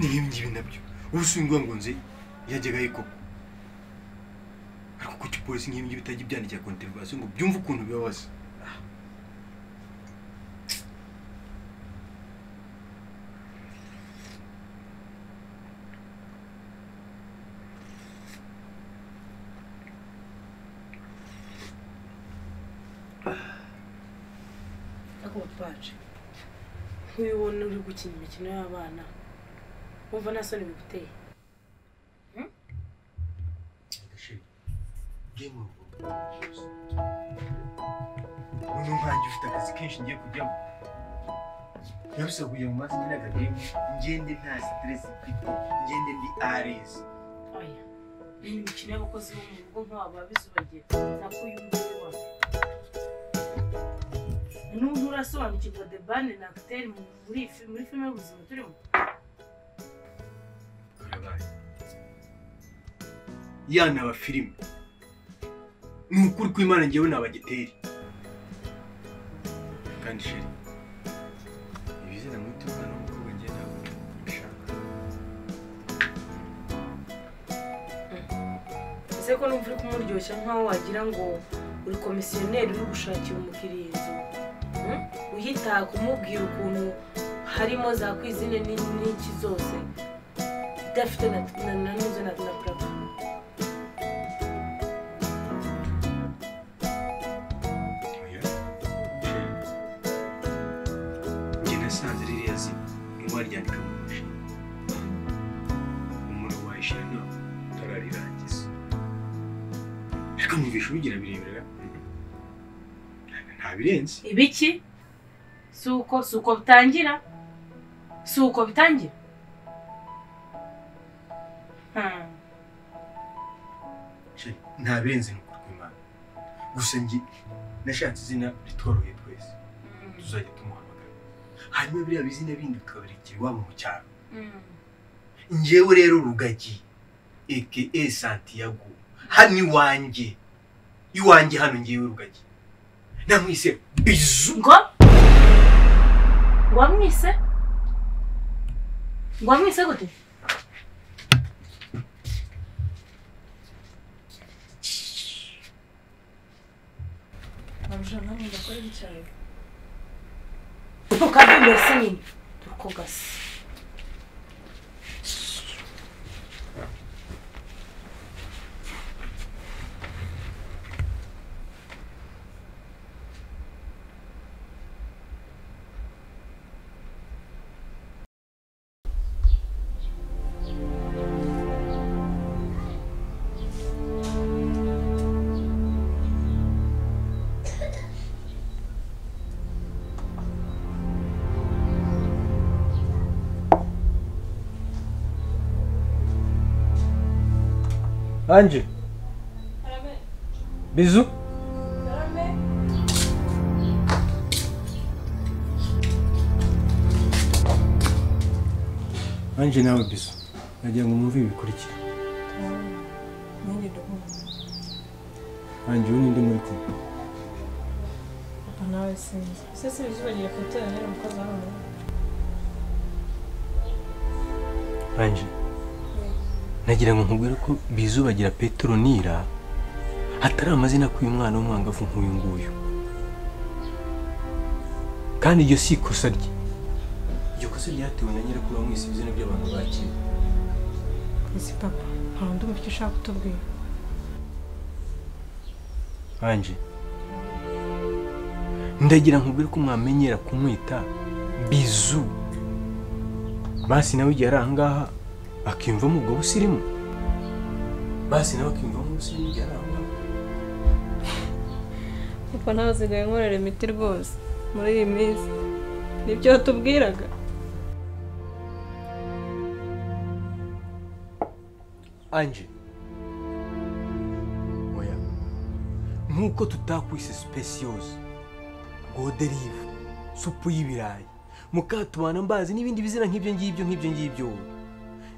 Ni ngibi nabyo. Ubu ngo nze yajyaga yikoko. Ariko kuki polisi ngibi ngibi bitajya byandikira contravention ngo byumve ukuntu bibabaza. Nk'ubibona uri gukina imikino y'abana wumva nta soni biguteye. Noneho nkanjye ufite akazi kenshi ngiye kujyamo nabisa kujya mu mazi nyine akagame ngende nta stress mfite ngende ndi arezi. Oya ni imikino y'abakozi bo mu rugo nk'aba babizubagiye nako y'umugore wawe. N'ubu urasobanukirwa de bande na acteur muri filime y'ubuzima turimo. Karabaye. Yana aba filime. Ni ukuri kw'Imana ngewe nabagiteri. Kandi chérie, ibizina mwite umwana w'umukobwa ngewe ntabwo mbishaka. Ese ko numva uri kumuryoshya nkaho wagira ngo uri komisiyoneri uri gushakira umukiriya inzu. Uhita kumubwira ukuntu harimo za kwizine n'iki zose idafite na nuzo na plafond. Njye nasanze ririya zina ntiwaryandika mu mashini umuntu wayishyira ntabwo utararirangiza. Ariko numvisha ubigira birebire nta birenze. Ibiki? Suko bitangira? Suko bitangira? Nta birenze ni ukuri kw'Imana. Gusa njye nashatse izina ritworoheye twese tuzajya tumuhamagara. Hanyuma biriya bizina bindi tukabirekera iwabo mu cyaro. Njyewe rero Rugagi aka Santiago hano iwanjye hano njyewe Rugagi namwise Bizu. Ngo wamwise? Ngo wamwise gute? Arusha namwe ndakora icyayi. Tukabyumvise nyine tukogasa. Ange. Bisous. Ange nawe bisous. Nagira ngo mwumve ibikurikira. Ange ubu ninde muri kumwe? Papa nawe sinzi. Ese si bizubagiye kutera nyine umukozi hano. Ange. Nagira ngo nkubwire ko bizubagira Petronira hatari amazina k'uyu mwana w'umwangavu nk'uyu nguyu. Kandi iryo si ikosa rye. Iryo kosa ryatewe na nyirakuru wamwise ibizina by'abantu ba kera. Ese papa, nta wundi ufite ushaka kutubwira? Ange, ndagira nkubwire ko mwamenyera kumwita Bizu. Basi nawe igihe ari aha ngaha akiyumvamo ubwo busirimu. Basi nawe akiyumvamo ubusirimu igihe ari aho ngaho. Papa nawe asigaye nkorera imiti rwose muri iyi minsi. Nibyo watubwiraga? Ange, oya, nk'uko tutakwise Speciose, Goderive, supu y'ibirayi, mukatubana mbazi n'ibindi bizina nk'ibyo ngibyo.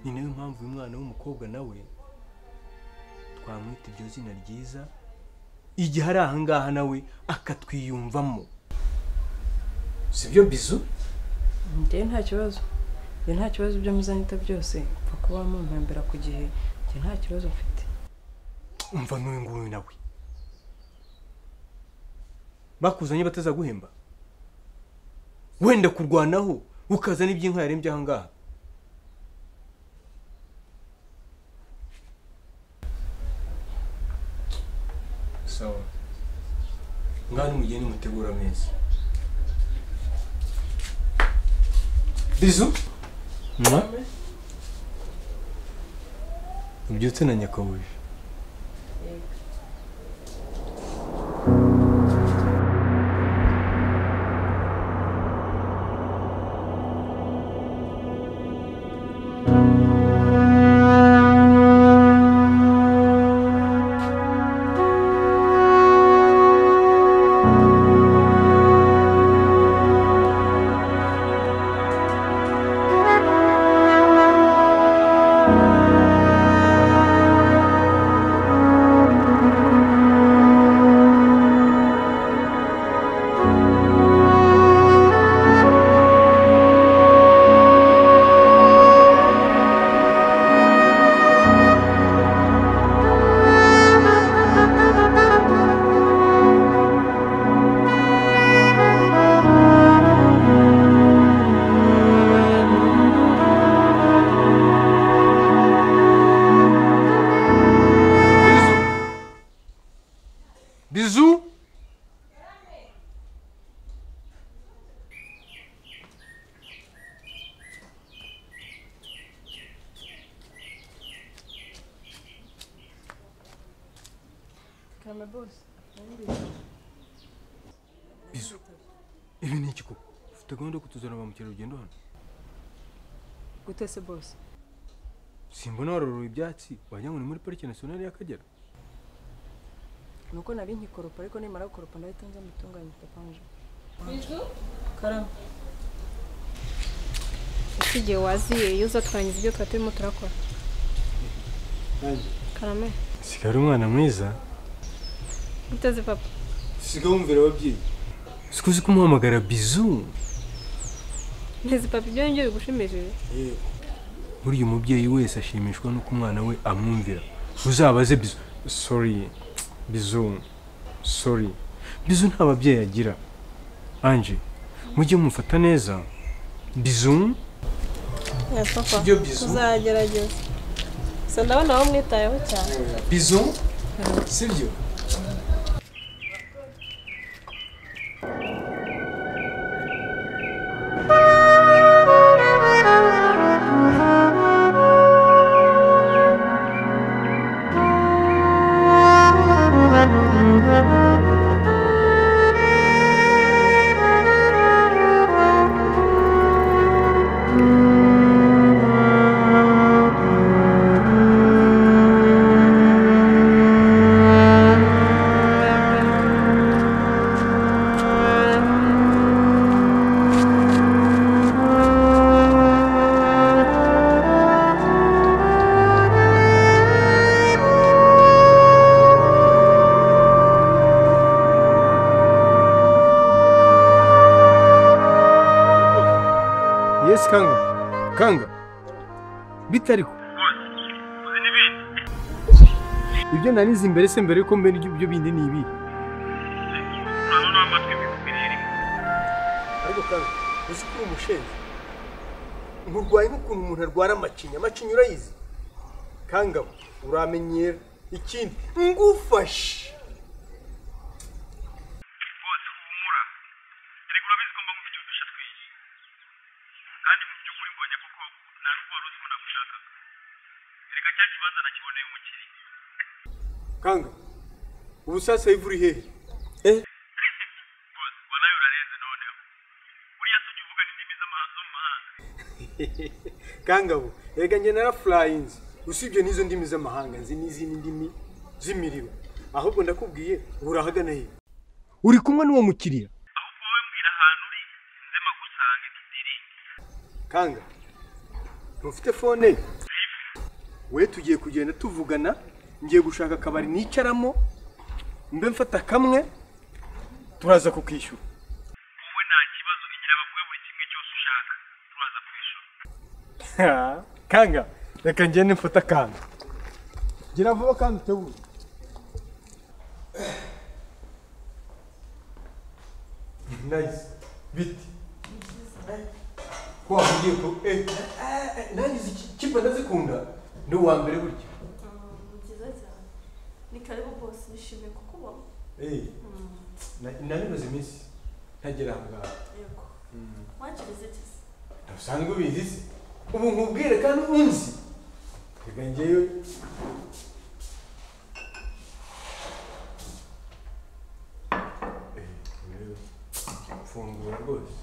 Ni nayo mpamvu uyu mwana w'umukobwa nawe twamwita iryo zina ryiza igihe ari aha ngaha nawe akatwiyumvamo. Sibyo Bizu? Njye nta kibazo. Njye nta kibazo, ibyo muzanyita byose mpfa kuba mumpembera ku gihe, njye nta kibazo mfite. Umva n'uyu nguyu nawe bakuzanye batazaguhemba, wenda kurwanaho ukazana iby'inka yarembye aha ngaha. Sawa, ngani mugende mutegura ameza. Bizu ubyutse na nyakabuje. Bisous. Bisous. Ibi ni iki koko? Ufite gahunda yo kutuzana ba mukerarugendo hano? Gute se boss? Simbona waroroye ibyatsi wagira ngo ni muri parike nationale y'Akagera. Nuko nari nkikoropa, ariko nimara gukoropa ndahita nza mutunganye papa. Bizu? Karame. Ese igihe waziye iyo uza turangiza ibyo twari turimo turakora. Karame. Sigaye uri umwana mwiza. Guteze papa. Sigaye wumvira ababyeyi. Siko uzi kumuhamagara Bizu. Ntizi papa, ibyo ngibyo bigushimishije? Yego. Buriya umubyeyi wese ashimishwa nuko umwana we amwumvira. Uzabaze Bizu. Sorry. Bizu, sorry. Bizu nta babyeyi agira. Ange, mujye mumufata neza. Bizu. Papa, tuzagerageza. Gusa ndabona wamwitayeho cyane. Bizu, sibyo? Yes, Kanga. Kanga. Bitariko. Uzi n'ibindi. Ibyo narize imbere se mbere ko mbere ibyo bindi ni ibi. Urabona amatwi bikubirira. Ariko Kanga, uzi ko umushenzi. Nkurwaye n'ukuntu umuntu arwara amacinya, amacinya urayizi. Kanga, uramenyera ikindi ngufashe. Bose humura. Erega urabizi ko mba ngufitiye udushya twinshi. Kandi mu by'ukuri mbonye koko nta n'ubwo wari uzi ko nagushakaga. Erega cya kibanza nakiboneye umukiriya. Kanga, ubu sasa hivi uri hehe? Eh? Bose, walayi urarenze noneho. Buriya se ujya uvuga n'indimi zo mu mahanga? Kangabo, erega njye naraflyinze. Usibye n'izo ndimi z'amahanga, nzi n'izindi ndimi z'imiriro. Ahubwo ndakubwiye urahagana he? Uri kumwe n'uwo mukiriya? Ahubwo wowe mbwira ahantu uri nze magusange tudiringe. Kanga, ntufite phone? We tugiye kugenda tuvugana, ngiye gushaka akabari nicaramo, mbe mfata kamwe turaza kukishyura. Wowe nta kibazo, igira baguhe buri kimwe cyose ushaka, turaza kwishyura. Kanga, reka ngende mfata akantu. Gira vuba kandi utegure. Nice. Biti. Ko wahugiye ko nanjye izi kipe ndazikunda. Ndi uwa mbere burya. Ni byiza cyane. Ni karibu boss, nishimiye kukubona. Nari maze iminsi ntagera aha ngaha. Yego. Wakirize iki se? Ntusanzwe ubizi se? Ubu nkubwire kandi unzi. Reka njyewe mfungura rwose.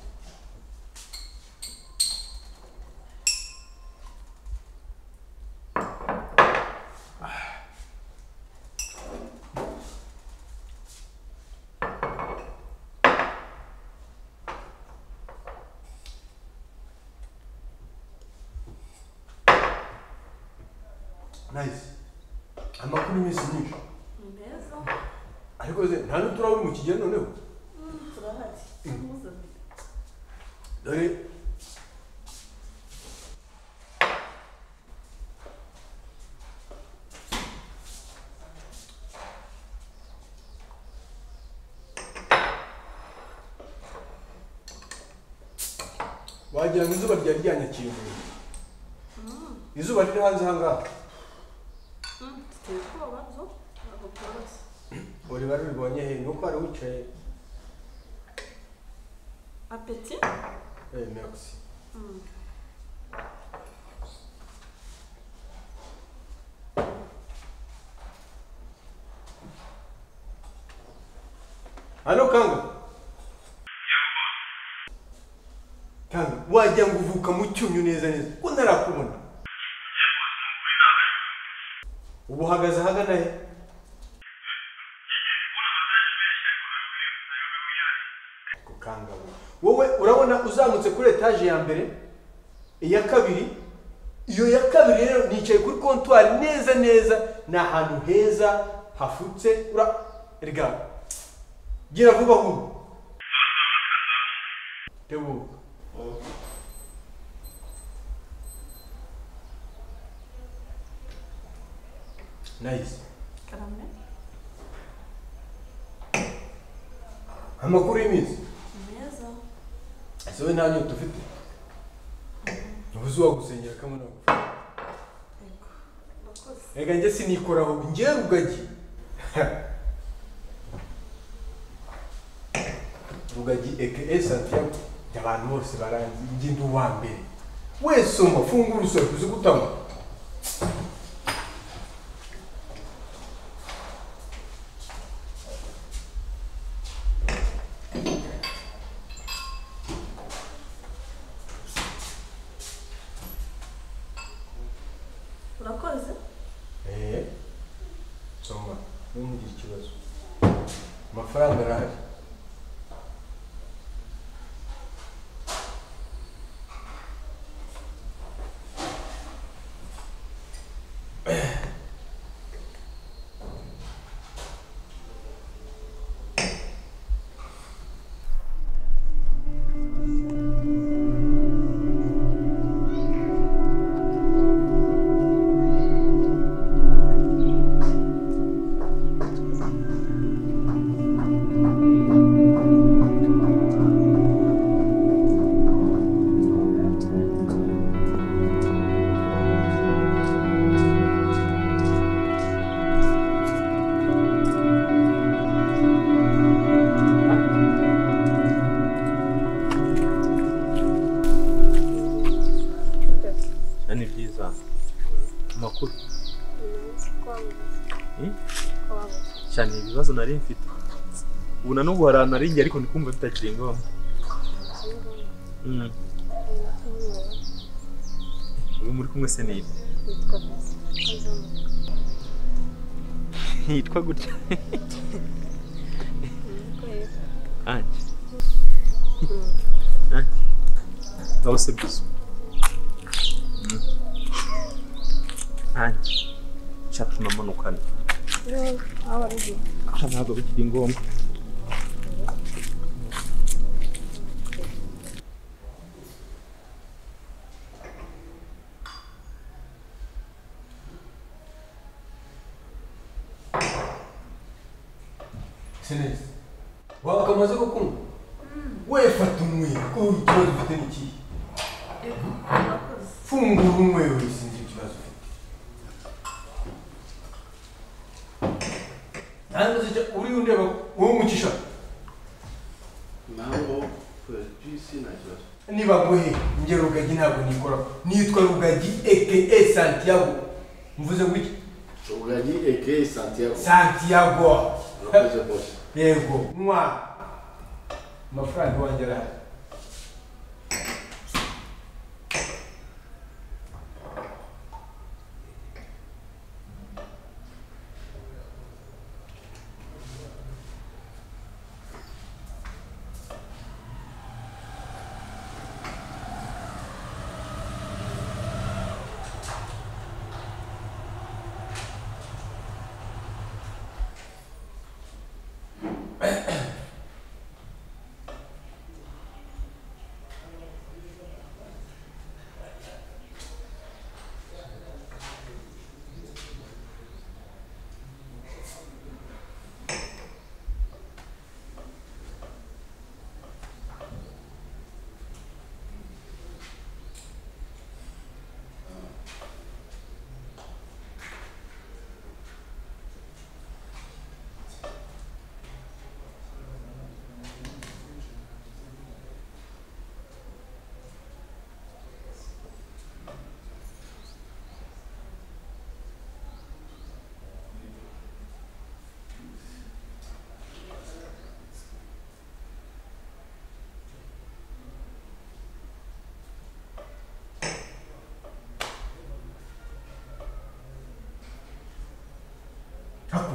Nice. Amakuru y'iminsi myinshi. Ni meza. Ariko ze nta n'uturaba uri mu kigero noneho? Turahari. Ntuzamire. Dore wagira ngo izuba ryari ryanyakiye umuntu. Izuba riri hanze aha ngaha. Tuteye ubwoba byo ntabwo byoroshye. Uri bari rubonye he nuko wari wicaye. Appétit. Merci. Hano Kanga. Kanga, wajya ngo uvuka mu cyumyu neza neza ko ntarakubona. Ubu uhagaze ahagana he? Kanga wowe urabona uzamutse kuri etage ya mbere, iya kabiri, iyo ya kabiri rero nicaye kuri comptoir neza neza, ni ahantu heza hafutse. Ura erega gira vuba vuba. Tebuka. Nice. Karame. Amakuru y'iminsi. Meza. Ese wowe nta nyota ufite? Ubuze uwagusengera kamwe nagufata. Yego. Urakoze. Reka njye sinikoraho, njye Rugagi. Rugagi aka Santiago, abantu bose baranzi njye ndi uwa mbere. Wese soma, fungura usome, uzi gutanga. Urakoze? Soma, ntugire ikibazo. Amafaranga arahari. Ni byiza amakuru cyane ibibazo nari mfite ubu na n'ubu hari ahantu nari ngiye ariko ndikumva bitakiri ngombwa. Ubu muri kumwe se ni yitwa gutya Ange Ange ngaho se bizu Ange nshaka tunamanukana ntabwo bikiri ngombwa. Senesi wakamaze kukunywa we fata umwe ko ikibazo ufite ni ikihe? Fungura umwe we sinzi ikibazo ufite. Ntabwo uri undeba wowe umukisha. Naho juice nta kibazo. Niba guhe njye Rugagi ntabwo nikora. Nitwa Rugagi aka Santiago. Mvuze ngo iki? Rugagi aka Santiago. Santiago. Urakoze boss. Yego. Mwa. Amafaranga wanjye arahari.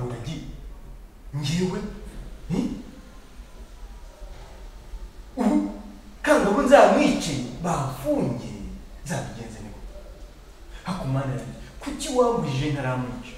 Rugagi ngiwe ubu kangabo nzamwice bamfunge nzabigenze niko hakumana kuki wambujije ntaramwica?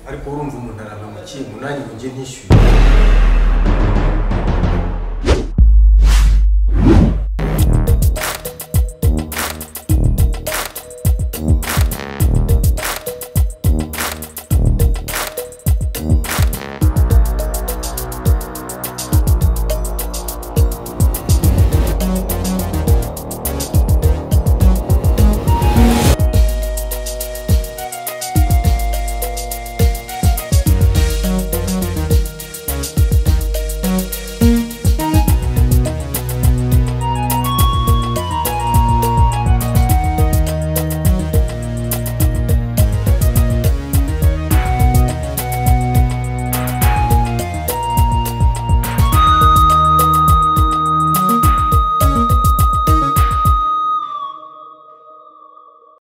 Ariko urumva umuntu aramukiye munani ngo nge ntishyuye.